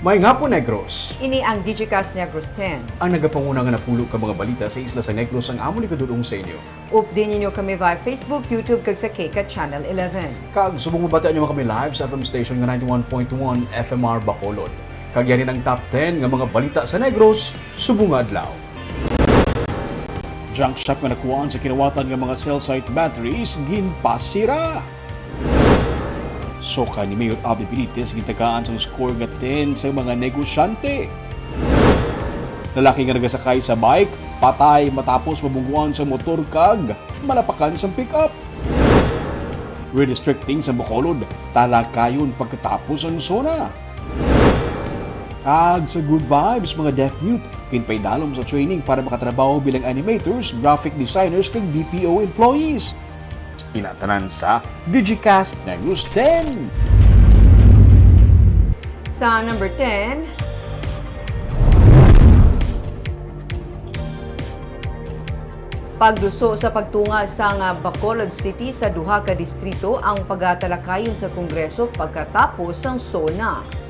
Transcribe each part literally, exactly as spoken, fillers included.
Maayong hapon, Negros. Ini ang Digicast Negros ten. Ang nagapanguna nga napulo ka mga balita sa isla sa Negros ang amon ikadul-ong sa inyo. Updi ninyo kami via Facebook, YouTube, kag sa K CAT Channel eleven. Kag subong mabatian nyo man kami live sa F M station nga ninety-one point one F M R Bacolod. Kag yari ang top ten nga mga balita sa Negros subong nga adlaw. Junk shop nga nakuhaan sa kinawatan nga mga cell site batteries ginpasira. Suka ni Mayor Abby Benitez, gintagaan sang score nga ten sa mga negosyante. Lalaki nga nagasakay sa bike, patay matapos mabungguan sa motor kag malapakan sang pick-up. Redistricting sa Bacolod, talakayon pagkatapos ang SONA. Kag sa Good Vibes, mga deaf-mute, ginpaidalom sa training para makatrabaho bilang animators, graphic designers, kag B P O employees. Ina tanan sa Digicast News ten. Sa number ten, pagduso sa pagtunga sang Bacolod City sa duha ka distrito ang pagatalakayon sa Kongreso pagkatapos sang SONA.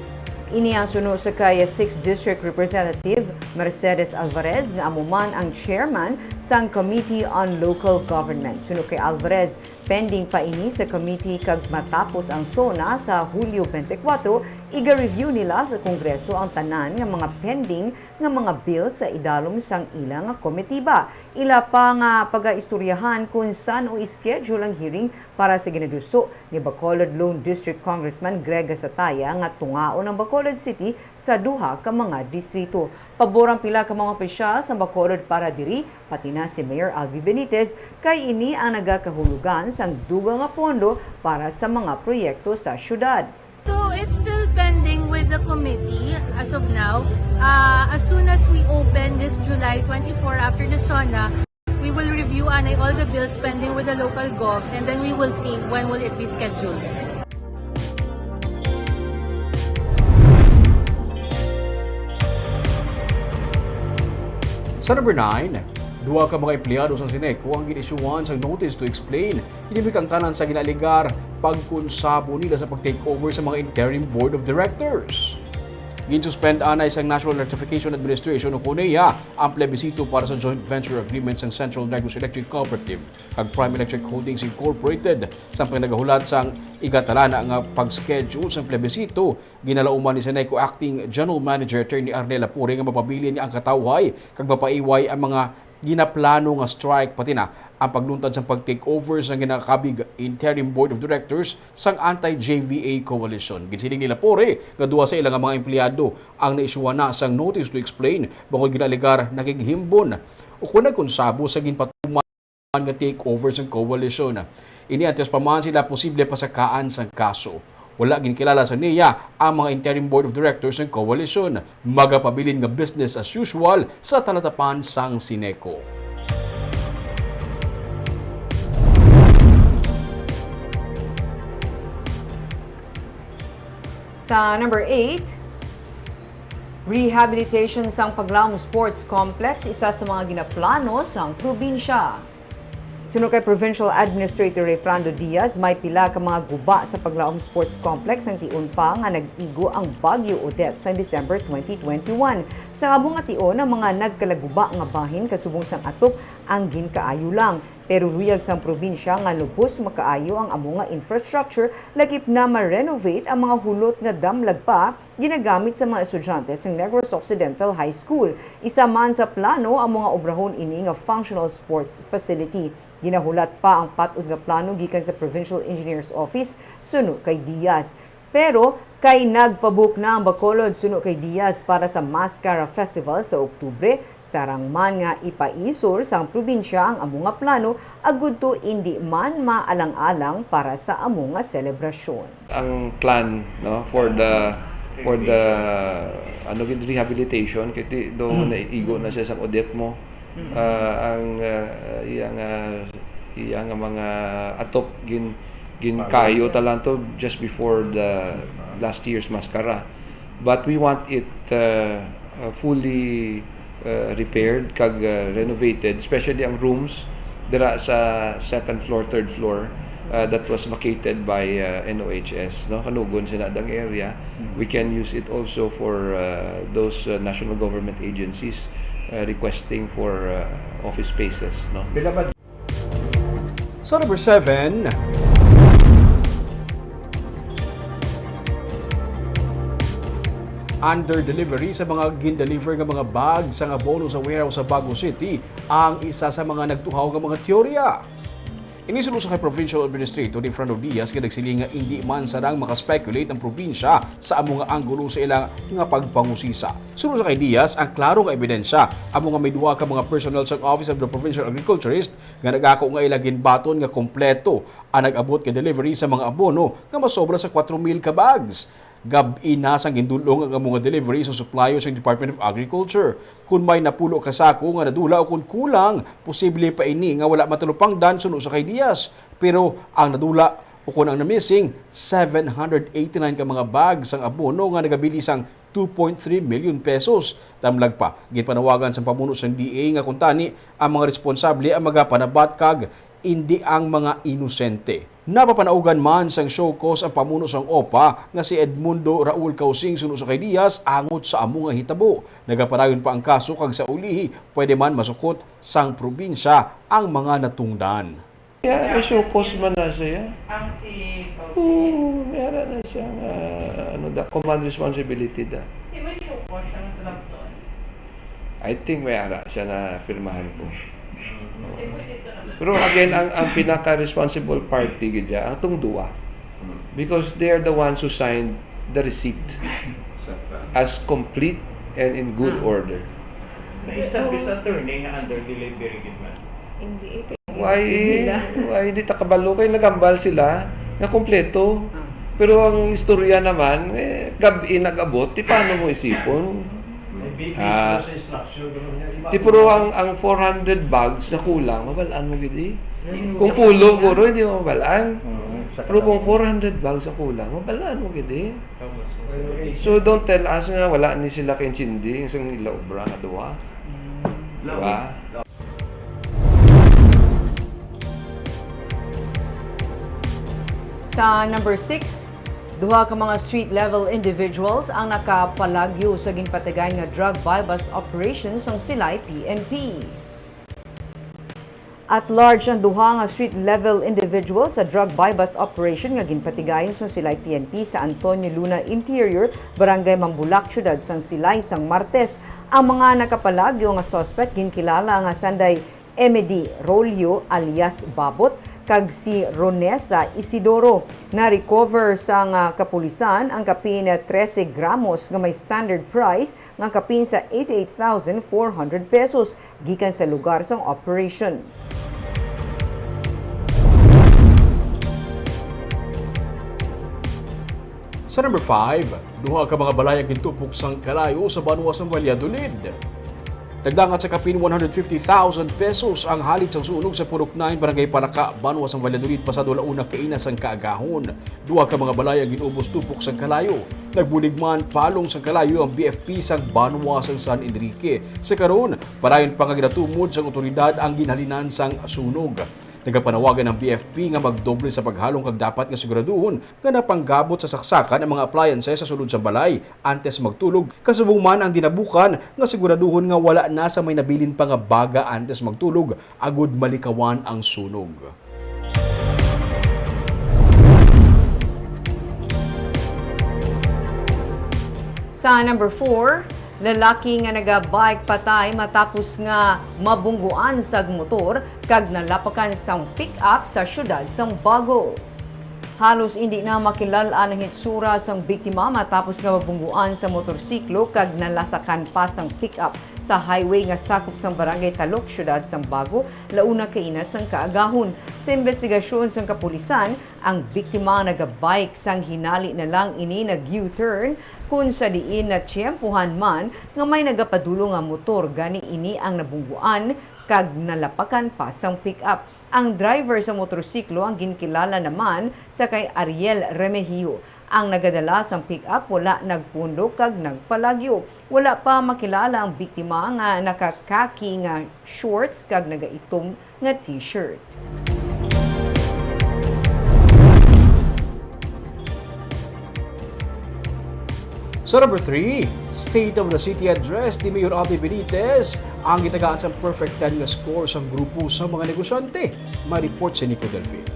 Ini ang suno sa kay Sixth District Representative Mercedes Alvarez, nga amo man ang chairman sang Committee on Local Government. Suno kay Alvarez, pending pa ini sa committee kag matapos ang SONA sa Hulyo twenty-four, iga-review nila sa Kongreso ang tanan nga mga pending nga mga bill sa idalom sang ila nga komitiba. Ila pa nga pagaistoryahan kon san-o i-schedule ang hearing para sa ginaduso ni Bacolod Lone District Congressman Greg Gasataya nga tungaon ang Bacolod City sa duha ka mga distrito. Pabor ang pila ka mga opisyal sa Bacolod para diri, pati na si Mayor Albi Benitez, kay ini ang nagakahulugan sang dugang nga pondo para sa mga proyekto sa syudad. So, it's still pending with the committee as of now. Uh, as soon as we open this July twenty-four after the SONA, we will review, anay, all the bills pending with the local gov, and then we will see when will it be scheduled. Sa number nine, duha ka mga empleyado sa Sineco ang gin-isyuhan sang notice to explain. Ini may kaangtanan sa ginaalegar pagkonsabo nila sa pag-take over sa mga interim board of directors. Ginsuspend anay sang National Electrification Administration o CONEA ang plebisito para sa joint venture agreement sang Central Negros Electric Cooperative kag Prime Electric Holdings Incorporated, samtang nagahulat sang igatalana nga pag-schedule sang plebisito. Ginalauman ni Sineco Acting General Manager Attorney Arnel Lapore nga mapabilin ang katawhay kag mapaiway ang mga ginaplano nga strike, pati na ang pagluntad sang pag-take over sang ginakabig Interim Board of Directors sang Anti-J V A Coalition. Ginsiling ni Lapore nga duha sa ila nga mga empleyado ang naisyuhan na sang notice to explain bangod ginaalegar nakighimbon o kon nagkonsabo sa ginpatuman nga take over sang coalition. Ini antes pa man sila posible pasakaan sang kaso. Wala ginkilala sa NEA ang mga interim board of directors sang coalition. Magapabilin nga business as usual sa talatapan sang Sineco. Sa number eight, rehabilitation sang Paglaom Sports Complex, isa sa mga ginaplano sang probinsya. Suno kay Provincial Administrator Rayfrando Diaz, may pila ka mga guba sa Paglaom Sports Complex ang tion pa nga nag-igo ang Bagyo Odette sang December twenty twenty-one. Sa amo nga tion, ang mga nagkalaguba nga bahin kasubong sang atop ang ginkaayo lang. Pero luyag sang probinsya nga lubos makaayo ang amo nga infrastructure, lakip na ma-renovate ang mga hulot nga damlag pa ginagamit sa mga estudyante sa Negros Occidental High School. Isa man sa plano ang mga obrahon ini nga functional sports facility. Ginahulat pa ang pat-od nga plano gikan sa Provincial Engineers Office suno kay Diaz. Pero kay nagpabuok na ang Bacolod suno kay Diaz para sa Mascara Festival sa Oktubre, sarang man nga ipaisol sang probinsya ang amo nga plano agud to indi man maalang-alang para sa amo nga selebrasyon. Ang plan, no, for the for the ano gid, rehabilitation, kay ti- do naigo na siya sa Odette mo. Ah, ang ah, iyang ah, iyang mga atop gin ginkayo ta lang to just before the last year's Mascara. But we want it uh, uh, fully uh, repaired kag uh, renovated, especially ang rooms dira sa second floor, third floor. uh, that was vacated by, uh, N O H S, no? Kanugon sa nadang area. We can use it also for, uh, those, uh, national government agencies, uh, requesting for, uh, office spaces, no? Sa number seven, under delivery sa mga gin-deliver nga mga bag sang abono sa warehouse sa Bago City ang isa sa mga nagtuhaw nga mga teorya. Ini suno sa kay Provincial Administrator ni Fernando Diaz nga nagsiling nga indi man sarang maka-speculate ang probinsya sa amo nga anggulo sa ila nga pagpangusisa. Suno sa kay Diaz, ang klaro nga ebidensya amo nga may duha ka mga personnel sa Office of the Provincial Agriculturist nga nagako nga ila ginbaton nga kompleto ang nag-abot nga delivery sa mga abono nga masobra sa kwatro mil ka bags. Gab-i na sang gindul-ong ang amo nga delivery sa supplier sang Department of Agriculture. Kon may napulo ka sako nga nadula o kon kulang, posible pa ini nga wala matalupangdan suno sa kay Diaz. Pero ang nadula o kon ang na-missing, seven hundred eighty-nine ka mga bag sang abono nga nagabili sang two point three million pesos. Damlag pa, ginpanawagan sang pamuno sang D A nga kuntani ang mga responsable ang magapanabat kag indi ang mga inosente. Napapanaugan man sang show cause ang pamuno sang OPA nga si Edmundo Raul Causing suno sa kay Diaz angot sa amo nga hitabo. Nagapadayon pa ang kaso kag sa ulihi pwede man masukot sang probinsya ang mga natungdan. Yeah, may show cause man na siya. Ang si Fauci? Oo, may ara na siya nga, ano da, command responsibility da. Di may show cause siya sa Labton? I think may ara siya na pirmahan ko. Pero again, ang, ang pinaka-responsible party gid siya, ang tong duwa. Because they are the ones who signed the receipt as complete and in good order. Na-establish, attorney, nga under delivery gid man? Hindi. Why, why hindi ta kabalo kay nagambal sila nga kompleto? Pero ang istorya naman, eh, gab-i nag-abot, di paano mo isipon? May big Ah. Sa instruction, pero hindi Di puro ang, ang four hundred bags na kulang, mabalaan mo gid eh. Kung pulo, guro, hindi mo mabalaan. Pero kung four hundred bags na kulang, mabalaan mo gid eh. So don't tell us nga wala ni sila kaintindi sa ila obra nga duha. Diba? Sa number six, duha ka mga street-level individuals ang nakapalagyo sa ginpatigayon nga drug buy-bust operation sang Silay P N P. At large ang duha nga street-level individuals sa drug buy-bust operation nga ginpatigayon sang Silay P N P sa Antonio Luna Interior, Barangay Mambulak, Siyudad sang Silay, sang Martes. Ang mga nakapalagyo nga suspect ginkilala nga sanday Emedy Rolio alias Babot kag si Ronesa Isidoro. Na-recover sang kapulisan ang kapin trese gramos nga may standard price nga kapin sa eighty-eight thousand four hundred pesos gikan sa lugar sang operation. Sa number five, duha ka mga balay ang gintupok sang kalayo sa banwa sang Valladolid. Nagdangat sa kapin one hundred fifty thousand pesos ang halid sang sunog sa Purok nine, Barangay Palaka, banwa sang Valladolid, pasado la una kaina sang kaagahon. Duha ka mga balay ang gin-ubos tupok sang kalayo. Nagbulig man palong sang kalayo ang B F P sang banwa sang San Enrique. Sa karon, padayon pa nga ginatumod sang awtoridad ang ginhalinan sang sunog. Nagapanawagan ang B F P nga magdoble sa paghalong kag dapat nga siguraduhon nga napanggabot sa saksakan ang mga appliances sa sulod sang balay antes magtulog, kasubong man ang dinabukan nga siguraduhon nga wala na sa may nabilin pa nga baga antes magtulog agud malikawan ang sunog. Sa number four, lalaki nga naga-bike patay matapos nga mabungguan sang motor kag nalapakan sang pick-up sa siyudad sang Bago. Halos indi na makilal-an ang hitsura sang biktima matapos nga mabungguan sa motorsiklo kag nalasakan pa sang pick-up sa highway nga sakop sang Barangay Talok, siyudad sang Bago, la una kaina sang kaagahon. Sa imbestigasyon sang kapulisan, ang biktima naga-bike sang hinali na lang ini nag-U-turn, kun sa diin natiyempuhan man nga may nagapadulong nga motor, gani ini ang nabungguan kag nalapakan pa sang pick-up. Ang driver sa motorsiklo ang ginkilala naman sa kay Ariel Remehio. Ang nagadala sang pick-up wala nagpundok kag nagpalagyo. Wala pa makilala ang biktima nga naka-khaki nga shorts kag nagaitom nga t-shirt. Sa number three, State of the City Address ni Mayor Albee Benitez ang gitagaan sang perfect ten nga score sang grupo sa mga negosyante. May report si Nico Delfin.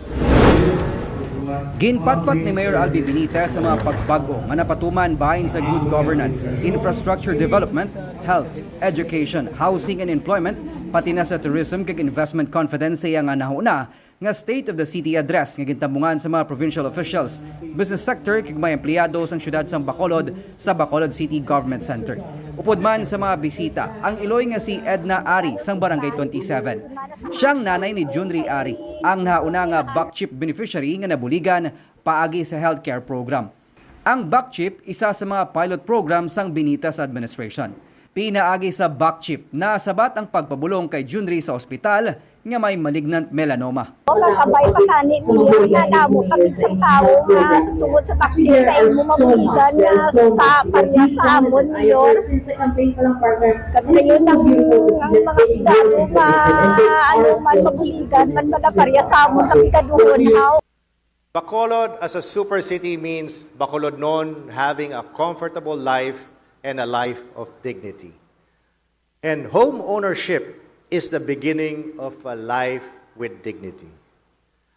Ginpatpat ni Mayor Albee Benitez ang mga pagbag-o nga napatuman bahin sa good governance, infrastructure development, health, education, housing and employment, pati na sa tourism kag investment confidence sa iya nga nahuna nga State of the City Address nga gintambungan sa mga provincial officials, business sector kag mga empleyado sang siyudad sang Bacolod sa Bacolod City Government Center. Upod man sa mga bisita, ang iloy nga si Edna Ari sang Barangay twenty-seven. Siyang nanay ni Junri Ari, ang nahauna nga BACCHIP beneficiary nga nabuligan paagi sa healthcare program. Ang BACCHIP isa sa mga pilot program sang Benitez administration. Pinaagi sa BACCHIP, nasabat ang pagpabulong kay Junri sa ospital nga may malignant melanoma. Ang kabay pa tani niya nga damo kami sa tawo nga sa tungod sa vaccine kay imo mabuligan nga sa parya sa amon, Mayor. Kami na yun ang, ang mga pigado nga ano man mabuligan man, mga parya sa amon kami kaduhon, haw. Bacolod as a super city means Bacolodnon having a comfortable life and a life of dignity. And home ownership is the beginning of a life with dignity.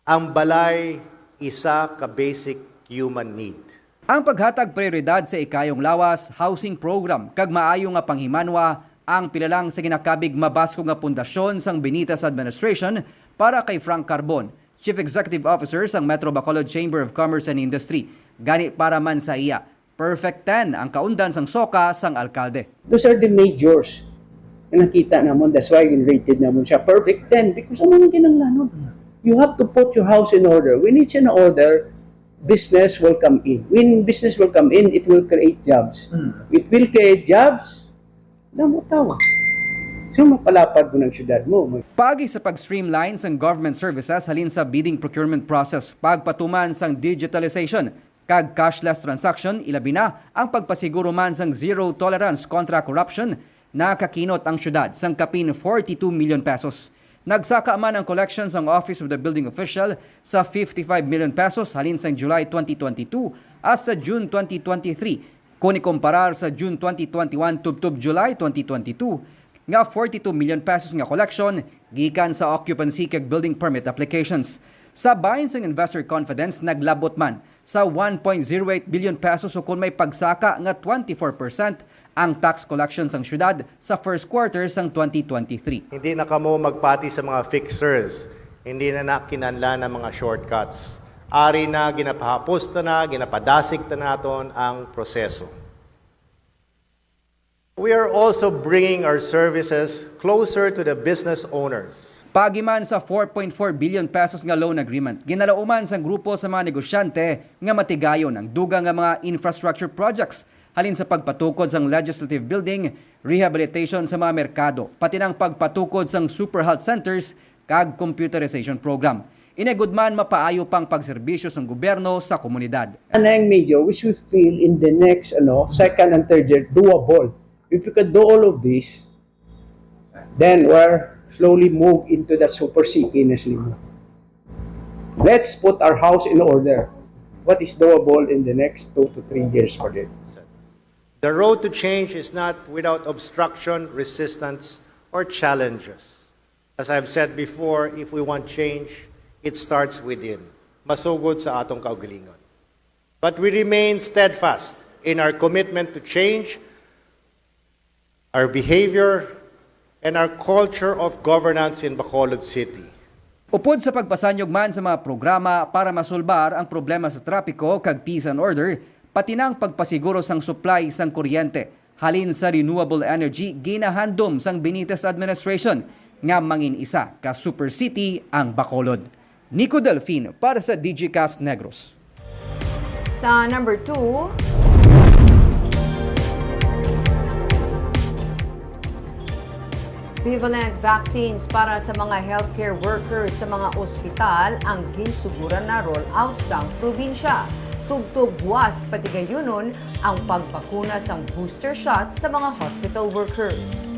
Ang balay isa ka basic human need. Ang paghatag prioridad sa ikayong lawas, housing program, kag maayo nga panghimanwa ang pila lang sa ginakabig mabaskog nga pundasyon sang Benitez administration para kay Frank Carbon, Chief Executive Officer sang Metro Bacolod Chamber of Commerce and Industry. Gani para man sa iya, perfect ten ang kaundan sang soka sang alkalde. Those are the majors na nakita namon. That's why rated namon siya perfect ten, because ano ang kinahanglanon? You have to put your house in order. When it's in order, business will come in. When business will come in, it will create jobs. It will create jobs, damo tawo. So, mapalapad mo ng syudad mo. Paagi sa pag-streamline sang government services halin sa bidding procurement process, pagpatuman sang digitalization kag cashless transaction, ilabi na ang pagpasiguro man sang zero tolerance kontra corruption, nakakinot ang syudad sang kapin forty-two million pesos. Nagsaka man ang collection sang Office of the Building Official sa fifty-five million pesos halin sang July twenty twenty-two hasta June twenty twenty-three, kon ikumparar sa June twenty twenty-one tubtob July twenty twenty-two nga forty-two million pesos nga collection gikan sa occupancy kag building permit applications. Sa bahin sang investor confidence, naglabot man sa one point zero eight billion pesos ukon may pagsaka nga twenty-four percent ang tax collection sang syudad sa first quarter sang twenty twenty-three. Hindi na kamo magpati sa mga fixers. Hindi na na kinahanglan ang mga shortcuts. Ari na, ginapahapos ta na, ginapadasig ta naton ang proseso. We are also bringing our services closer to the business owners. Paagi man sa four point four billion pesos nga loan agreement, ginalauman sang grupo sa mga negosyante nga matigayon ang dugang nga mga infrastructure projects, halin sa pagpatukod sang legislative building, rehabilitation sa mga merkado, pati na ang pagpatukod sang super health centers kag computerization program. Ini gud man mapaayo pang pagserbisyo sang gobyerno sa komunidad. Anang major, we should feel in the next, ano, second and third year, doable. If we can do all of this, then we're slowly move into the super city na sila. Let's put our house in order. What is doable in the next two to three years for them? The road to change is not without obstruction, resistance, or challenges. As I've said before, if we want change, it starts within. Masugod sa atong kaugalingon. But we remain steadfast in our commitment to change our behavior and our culture of governance in Bacolod City. Upod sa pagpasanyog man sa mga programa para masulbar ang problema sa trapiko kag peace and order, pati na ang pagpasiguro sang supply sang kuryente halin sa renewable energy ginahandom sang Benitez administration nga mangin-isa ka super city ang Bacolod. Nico Delfin para sa Digicast Negros. Sa number two, bivalent vaccines para sa mga healthcare workers sa mga ospital ang ginsuguran na rollout sang probinsya. Tubtob buwas patigayunon ang pagbakuna sang booster shot sa mga hospital workers.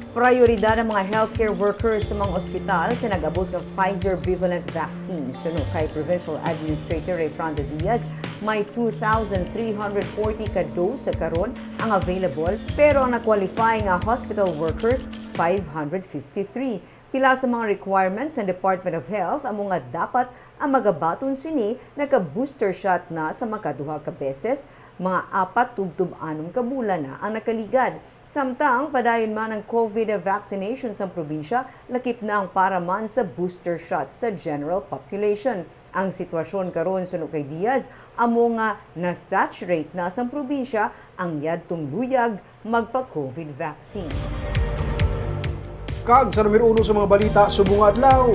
Prayoridad ang mga healthcare workers sa mga ospital sa nag-abot nga Pfizer bivalent vaccine. Suno kay Provincial Administrator Rayfrando Diaz, May two thousand three hundred forty ka dose sa karon ang available, pero ang na-qualify nga hospital workers, five hundred fifty-three. Pila sa mga requirements sa Department of Health amo nga dapat ang magabaton sini naka-booster shot na sa makaduha ka beses, mga apat tubtob anom ka bulan na ang nakaligad. Samtang padayon man ang COVID vaccination sa probinsya, lakip na ang para man sa booster shot sa general population. Ang sitwasyon karon, suno kay Diaz, amo nga na-saturate na sang probinsya ang yadtong luyag magpa-COVID vaccine. Kag sa numero uno sa mga balita subong adlaw,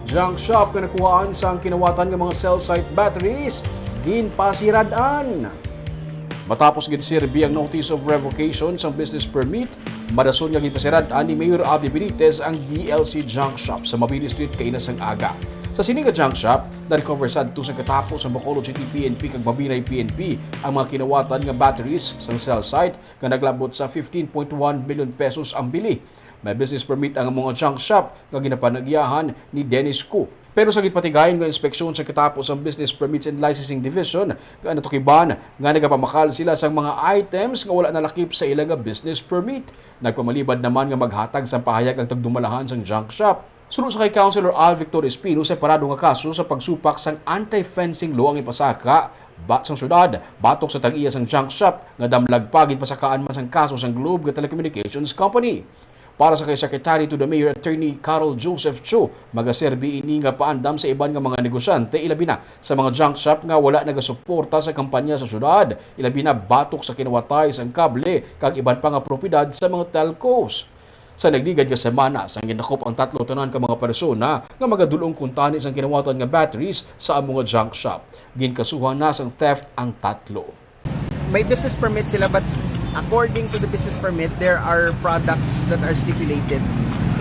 junk shop nga nakuhaan sang kinawatan nga mga cell site batteries, ginpasirad-an. Matapos ginserbi ang notice of revocation sang business permit, marason nga ginpasirad-an ni Mayor Abby Benitez ang D L C junk shop sa Mabini Street kaina sang aga. Sa sini nga junk shop, na-recover sadto sa katapo sa Bacolod City P N P kag Mabinay P N P ang mga kinawatan nga batteries sang cell site nga naglabot sa fifteen point one million pesos ang bili. May business permit ang mga junk shop nga ginapanagyahan ni Dennis Ku. Pero sa ginpatigayon nga inspeksyon sa katapo sang Business Permits and Licensing Division nga natukiban nga nagapamakal sila sang mga items nga wala nalakip sa ila nga business permit. Nagpamalibad naman nga maghatag sang pahayag ang tagdumalahan sang junk shop. Suno sa kay Councilor Al Victor Espino, separado nga kaso sa pagsupak sang anti-fencing law ang ipasaka ba sang syudad batok sa tag-iya sang junk shop nga damlag pa, ginpasakaan man sang kaso sang Globe nga Telecommunications Company. Para sa kay Secretary to the Mayor, Attorney Carol Joseph Cho, magaserbi ini nga paandam sa iban nga mga negosyante, ilabi na sa mga junk shop nga wala nagasuporta sa kampanya sa syudad, ilabi na batok sa kinawatay sang kable kag iban pa nga propiedad sa mga telcos. Sa nagligad nga semana, sang gindakop ang tatlo tanan ka mga persona nga magadul-ong kuntani sang kinawatan nga batteries sa amo nga junk shop. Ginkasuhan na sang theft ang tatlo. May business permit sila, but according to the business permit, there are products that are stipulated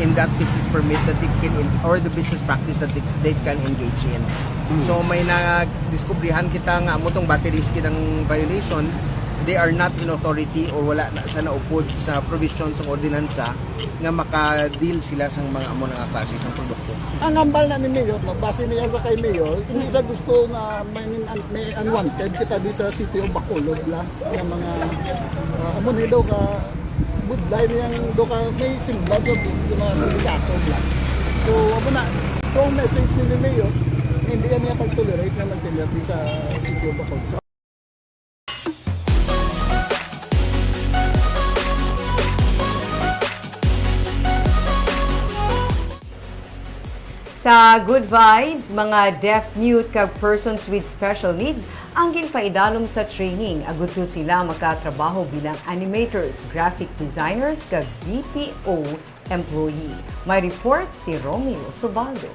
in that business permit that they can in, or the business practice that they, they can engage in. Hmm. So may nadiskubrihan kita nga amo tong batteries kitang violation, they are not in authority or wala na sa naupod sa provision sa ordinansa nga maka-deal sila sang mga amo nga klase sang produkto. Ang hambal na ni Mayor, no, base niya sa kay Mayor, hindi sa gusto nga may, may unwanted kita di sa City of Bacolod la, nga mga, ah, amo ni daw ka budlay niyang daw ka may semblance of yung mga sindikato la. So, amo na, strong message ni, ni Mayor, nga hindi niya pag-tolerate nga mag-dealer di sa City of Bacolod. Sa Good Vibes, mga deaf, mute kag persons with special needs ang ginpaidalom sa training. Agud to sila makatrabaho bilang animators, graphic designers, kag B P O employee. May report si Romeo Subaldo.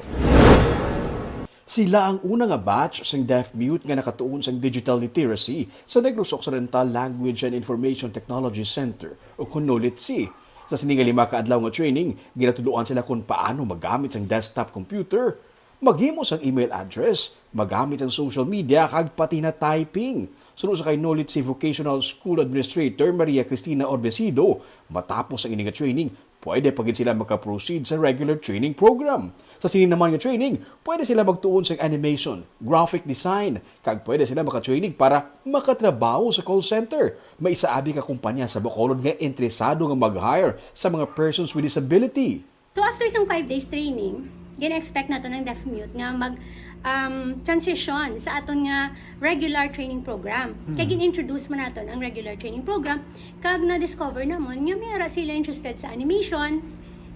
Sila ang una nga batch sang deaf-mute nga nakatuon sang digital literacy sa Negros Occidental Language and Information Technology Center, o kon NOLITC. Sa sini nga lima ka adlaw nga training, ginatudloan sila kon paano magamit sang desktop computer, maghimo sang email address, magamit sang social media, kag pati na typing. Suno sa kay NOLITC Vocational School Administrator Maria Cristina Orbesido, matapos ang ini nga training, pwede pa gid sila maka-proceed sa regular training program. Sa sini naman nga training, pwede sila magtuon sa animation, graphic design, kag pwede sila maka-training para makatrabaho sa call center. May isa abi ka kumpanya sa Bacolod nga interesado nga mag-hire sa mga persons with disability. So, after sang five days training, gina-expect nato ng deaf mute nga mag, um, transition sa aton nga regular training program. Kay gin-introduce man naton ang regular training program, kag na-discover namon nga may ara sila interested sa animation,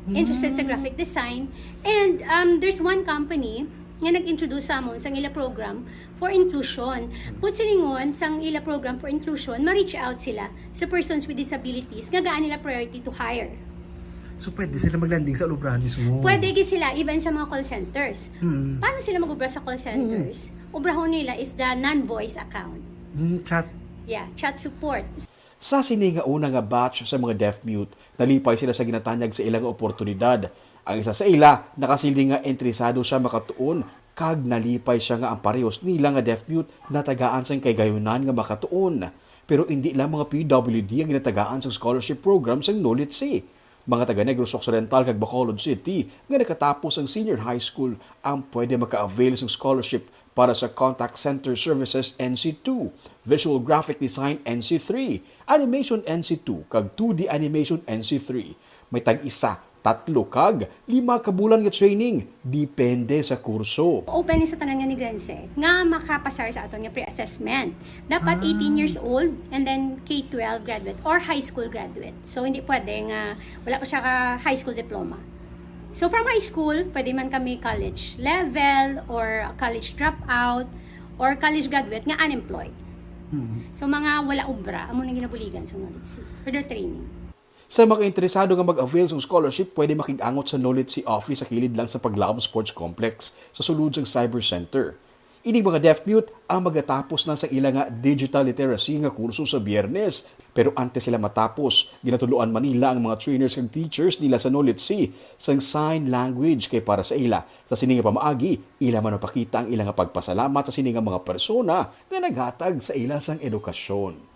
interested sa graphic design, and, um, there's one company nga nag-introduce sa amon sa ila program for inclusion. Put silingon, sang ila program for inclusion, ma-reach out sila sa persons with disabilities nga gaan nila priority to hire. So, pwede sila mag-landing sa ulubrahan mismo? Pwede gid sila, even sa mga call centers. Mm. Paano sila mag-ubra sa call centers? Obrahon nila is the non-voice account. Mm, chat. Yeah, chat support. Sa sini nga una nga batch sa mga deaf-mute, nalipay sila sa ginatanyag sa ila nga oportunidad. Ang isa sa ila nakasiling nga interesado siya makatuon kag nalipay siya nga ang parehos nila nga deaf-mute natagaan sang kahigayunan nga makatuon. Pero indi lang mga P W D ang ginatagaan sang scholarship program sang NOLITC. Mga taga Negros Occidental kag Bacolod City nga nakatapos ang senior high school ang pwede maka-avail sang scholarship para sa Contact Center Services N C two, Visual Graphic Design N C three, Animation N C two, kag two D Animation N C three. May tag-isa, tatlo, kag lima ka bulan nga training, depende sa kurso. Open ni sa tanan nga Negrense nga makapasar sa aton nga pre-assessment. Dapat Ah. eighteen years old and then K twelve graduate or high school graduate. So, hindi pwede nga wala pa siya ka high school diploma. So, from high school, pwede man kami college level or college dropout or college graduate nga unemployed. Hmm. So, mga wala obra, amo nang ginabuligan sa Knowledge C for their training. Sa mga interesado nga mag-avail sang scholarship, pwede makig-angot sa Knowledge C office sa kilid lang sa Paglaom Sports Complex, sa sulod sang Cyber Center. Ining mga deaf-mute ang magatapos na sa ila nga digital literacy nga kurso sa Biyernes. Pero antes sila matapos, ginatudloan man nila ang mga trainers kag teachers nila sa Knowledge C sang sign language, kay para sa ila, sa sini nga pamaagi, ila man mapakita ang ila nga pagpasalamat sa sini nga mga persona nga naghatag sa ila sang edukasyon.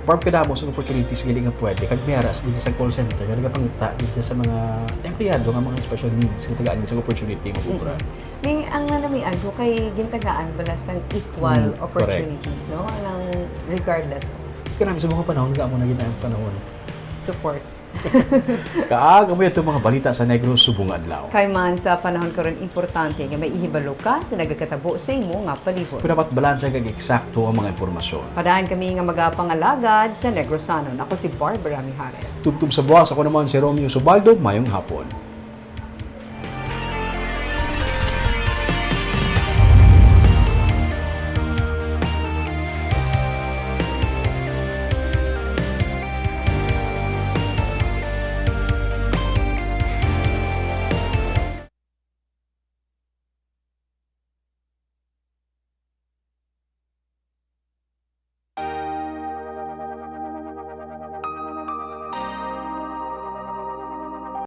Barb, kadamo sang opportunities gali nga pwede kag may ara sa gid sa call center nga nagapangita gid sa mga empleyado nga mga special needs nga tagaan gid sa opportunity mag-obra. Ning ang nanamian ko kay gintagaan bala sang equal Mm, correct. Opportunities, no? Anang regardless of Kanami sa mga panahon, nga amo na gid ang panahon. Support. Kaag, amo itong mga balita sa Negros subong adlaw. Kay man sa panahon karon, importante nga may ihibalo ka sa nagakatabo sa imo nga palibot. Dapat balanse kag eksakto ang mga impormasyon. Padaan kami nga magapangalagad sa Negrosanon. Ako si Barbara Mijares. Tubtob sa buwas, ako naman si Romeo Subaldo. Mayong hapon.